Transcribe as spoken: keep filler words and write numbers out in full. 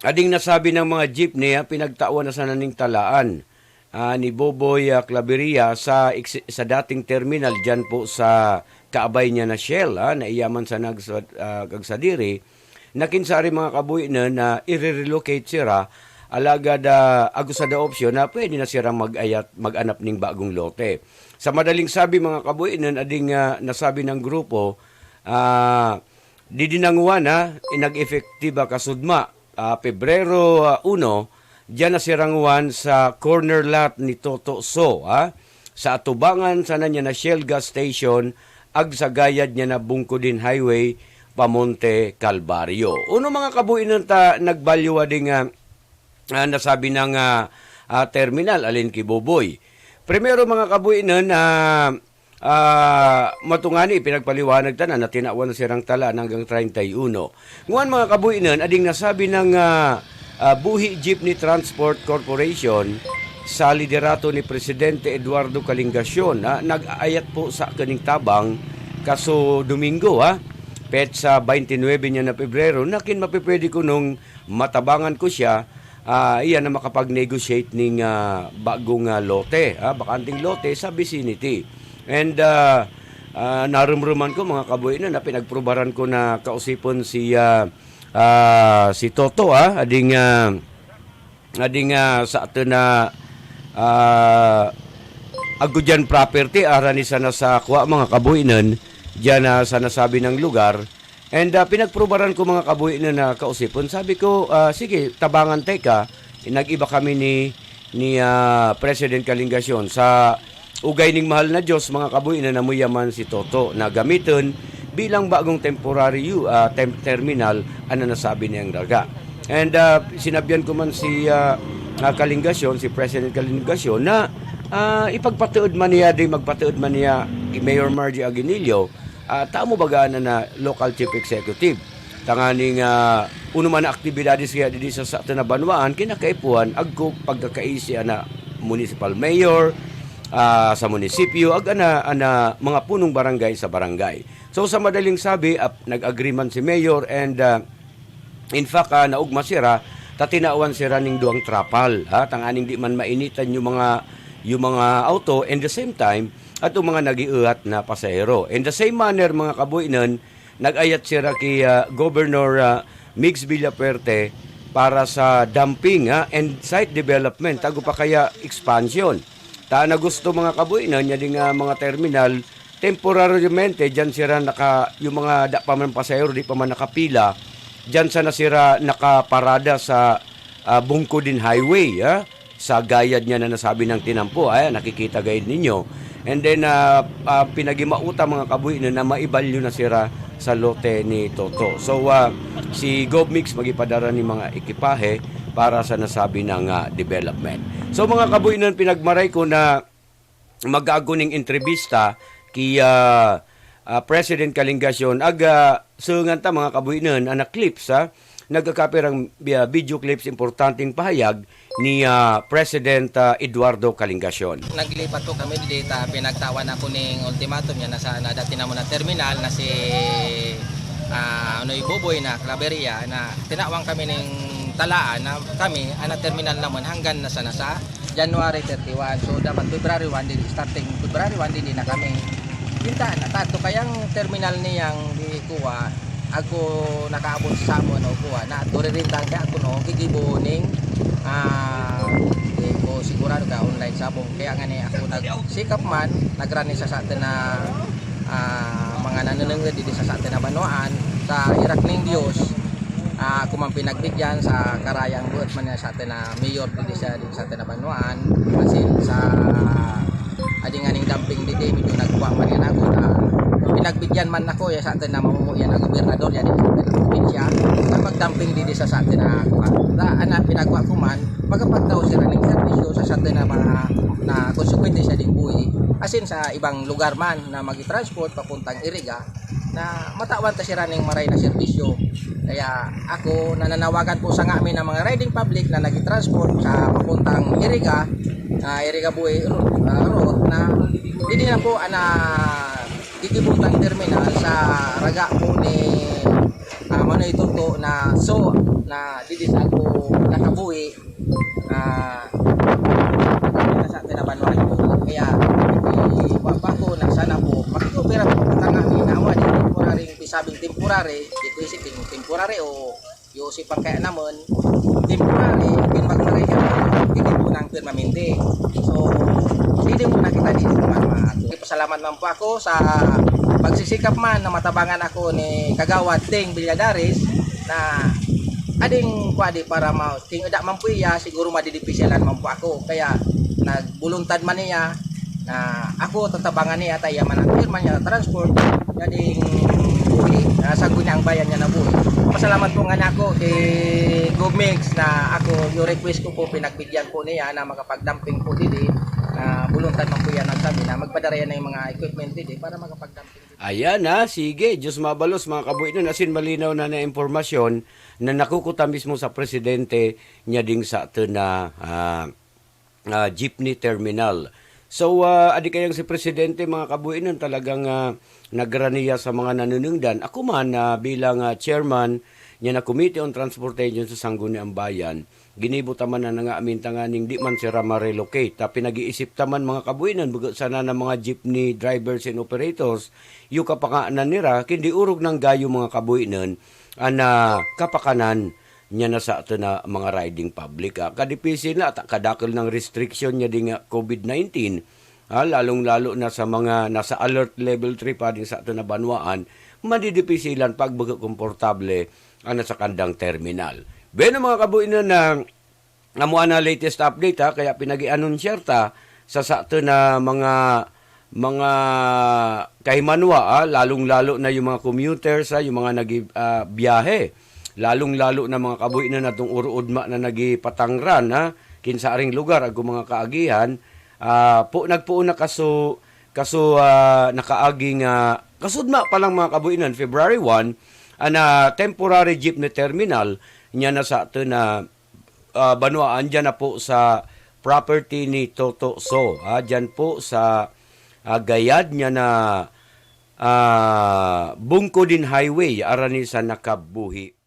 Ading nasabi nang mga jeepney, ah, pinagtawan na sana ning talaan, ah, ni Boboy, ah, Claveria sa ex-, sa dating terminal diyan po sa kaabay niya na Shell, ah, na iya man sana agsa-, ah, agsadiri, na kinsa ari mga kabuinun na ire-relocate sira, alagad, ah, ago sada opsyon na pwede na sira mag-ayat, mag-anap ning bagong lote. Sa madaling sabi mga kabuinun, ading, ah, nasabi ng grupo, ah, didi na ngua na, nag-efektiba kasudma, ah, Pebrero, ah, uno, diyan na sira nguan sa corner lot ni Toto So, ah, sa atubangan sana niya na Shell gas station, agsagayad niya na Bungkudin Highway, pa Monte Calvario. Uno mga kabuinun ta nagbalyo ading, ah, ah, nasabi nang, ah, ah, terminal, alin ki Boboy. Primero mga kabuinun, ah, ah, mato ngani pinagpaliwanag tana na tinawan na sirang talaan anggang treinta y uno. Nguan mga kabuinun, ading nasabi nang, ah, ah, Buhi Jeepney Transport Corporation sa liderato ni Presidente Eduardo Kalingacion, ah, nag-aayat po sa kening tabang kaso Domingo, ah, petsa baynte nuwebe niyan na Pebrero, na kin mapepwede kunong matabangan ko siya, ah, iya na makapag-negotiate ning, ah, bagong, ah, lote, ah, bakanting lote sa vicinity. And, ah, ah, narumruman ko, mga kabuinun, na pinagprubaran ko na kausipun si, ah, ah, si Toto, ah, ading, ah, ading, ah, sa atun na, ah, Agujan property, arani sana sa kua, mga kabuinun, diyan, ah, sa nasabi nang lugar, And, ah, pinagprubaran ko, mga kabuinun, na kausipun. Sabi ko, ah, "Sige, tabangan teka." Nag-iba kami ni, ni, ah, President Kalingacion. Sa ugay ning mahal na Diyos, mga kabuinun, na muya man si Toto na gamitun bilang bagong temporary, ah, tem-, terminal, ana nasabi niyang raga. And, ah, sinabyan ko man si, ah, ah, Kalingacion, si President Kalingacion, na, ah, ipagpatuud man niya, di magpatuud man niya, i Mayor Margie Aguinaldo, ah, tamo baga ana na local chief executive. Tanganing, ah, uno man a aktibidades kaya didi sa, sa atun a banwaan, kinakaipuhan, agko pagkakaisi ana municipal mayor, ah, sa munisipyo, ag ana, ana mga punong barangay sa barangay. So, sa madaling sabi, ap-, nag-agree man si mayor and, ah, in fact, ah, naugma sira, ta tinawan sira ning duang trapal, ha? Tanganing di man mainitan yung mga, yung mga auto, and the same time, at yung mga nag-iihat na pasahero. In the same manner, mga kabuinun, nag-ayat sira ki, ah, Governor, ah, Migs Villafuerte para sa dumping, ha, and site development, ago pa kaya expansion. Ta ana gusto, mga kabuinun, nya ding, ah, mga terminal, temporaryomente, diyan sira naka-, yung mga da pa man pasahero, di pa man nakapila, diyan sana sira nakaparada sa, ah, Bungkudin Highway, ha? Sa gayad niyan na nasabi nang tinampo, ay, nakikita gayad ninyo. And then, ah, ah, pinagimauta, mga kabuinun, na maibalyo na sira sa lote ni Toto. So, ah, si Gov Migs magipadara ning mga ekipahe para sa nasabi nang, ah, development. So, mga kabuinun, pinagmaray ko na mag-ago ning entrevista ki, ah, ah, President Kalingacion, ag, ah, sanganta, mga kabuinun, ana clips, ha? Nagkakapirang bi-, ah, video clips, importanteng pahayag ni, ah, President, ah, Eduardo Kalingacion. Naglipat po kami didi ta pinagtawan ako ning ultimatum niyan na sa, na dati namun na terminal na si, ah, Noy Boboy na Claveria na tinawan kami ning talaan na kami, ana terminal namun hanggan na sana sa January thirty-one. So, dapat February one didi, starting February one didi na kami. Kinta na, tantu kayang terminal niyang di kuwa, agko nakaabut sa samun o kuwa, na turirintan kaya ako no, gigibo ning, ah, di ko sigurado ka online sabong. Kaya ngani ako nagsikap man, nagrani sa sa atun a, ah, mga nanunungud didi sa sa atun a banwaan, sa irak ning Diyos, ah, ako man pinagbigyan sa karayang buut man sa atun a mayor didi sa, di sa atun a banwaan, asin sa adi nganing dumping didi, medyo nagkuwa man yan ako na pinagbigyan man ako ya sa atun a mamumuyan a gobernador, ya di sa atun a probinsya, na magdumping didi sa, sa atun a kuwa. Na, ana pinagkuwa ko man, makapagtao sira ning serbisyo sa, sa atun a mga na konsekwente sa ding buhi, asin sa ibang lugar man na magitransport papuntang Iriga, na matawan ta sira ning maray na serbisyo. Kaya ako, nananawagan po sa ngamin a mga riding public na nagitransport sa papuntang Iriga, ah, Iriga Buhi ro-, ah, road, na didi na po ana gigibutan terminal sa raga po ni, ah, Manoy Toto na so Na didi sa ku nakabuhi, ah, na sa tena banwa ku. Kaya, i, wa, wa ku na sana ku, makikupira ku tanga mi na wa di temporary, pisabing temporary, di ku isi tem-, temporary o yo si pangkaya namun, temporary, kin magmaray ka, kin ku nang pirma minti. So, didi muna kita di banwa. Pasalamat man pu aku sa pagsisikap man na matabangan aku ni Kagawad Ting Villadares, na ading kuadi para mau, king eda man pu iya, siguru madidipisilan man pu aku. Kaya nagbuluntad man iya, na aku tatabangan iya, ta iya man ang pirma niya transport, jadi buhi, na sangguniang bayan niya na buhi. Pasalamat pu ngani aku ki Gov Mix, na aku, yo request ku pu, pinagbigyan pu niya na makapagdamping pu didi, na buluntad man pu iya nagsabi na magpadara iya na yung mga equipment didi para makapagdamping. Ayan na, sige, Diyos mabalos, mga kabuinun, asin malinaw na na impormasyon na nakukuta mismo sa presidente niya ding sa atin na, ah, ah, jeepney terminal. So, ah, adi kayang si presidente, mga kabuinun, talagang, ah, nagrani ya sa mga nanunungdan. Aku man, ah, bilang, ah, chairman niya na Committee on Transportation sa Sangguniang Bayan, ginibo taman na nga amin tanganing di man sira ma-relocate. Ta pinag-iisip taman, mga kabuinun, buguk sana na mga jeepney drivers and operators, yu kapakanan nira, kindi urog nang gayo, mga kabuinun, ana kapakanan niya na sa atin na mga riding public, ah. Kadipisil na, ta kadakul nang restriction niya ding, ah, COVID nineteen, ah, lalong-lalo na sa mga nasa alert level three pa ding sa atin na banwaan, madidipisilan pagbuguk komportable, ana sa kandang terminal. Bueno, mga kabuinun, na amo ana latest update, ha, kaya pinag-i-anunsyar ta sa, sa atin na mga, mga kahimanwa, ha, lalong-lalo na yung mga commuters, ha, yung mga nagi-, ah, biyahe. Lalong-lalo na mga kabuinun atin uruod ma na nagipatangran, ha, kin saring lugar, ago mga kaagihan, ah, pu-, nagpuon na kaso, kaso, ah, nakaagi nga, kasudma pa lang mga kabuinun, February one, ana temporary jeepney terminal, niya na sa atin na ah, banwaan diyan na po sa property ni Toto So, ah, diyan po sa, ah, gayad niya na, ah, Bungkudin Highway, arani sa Nakabuhi.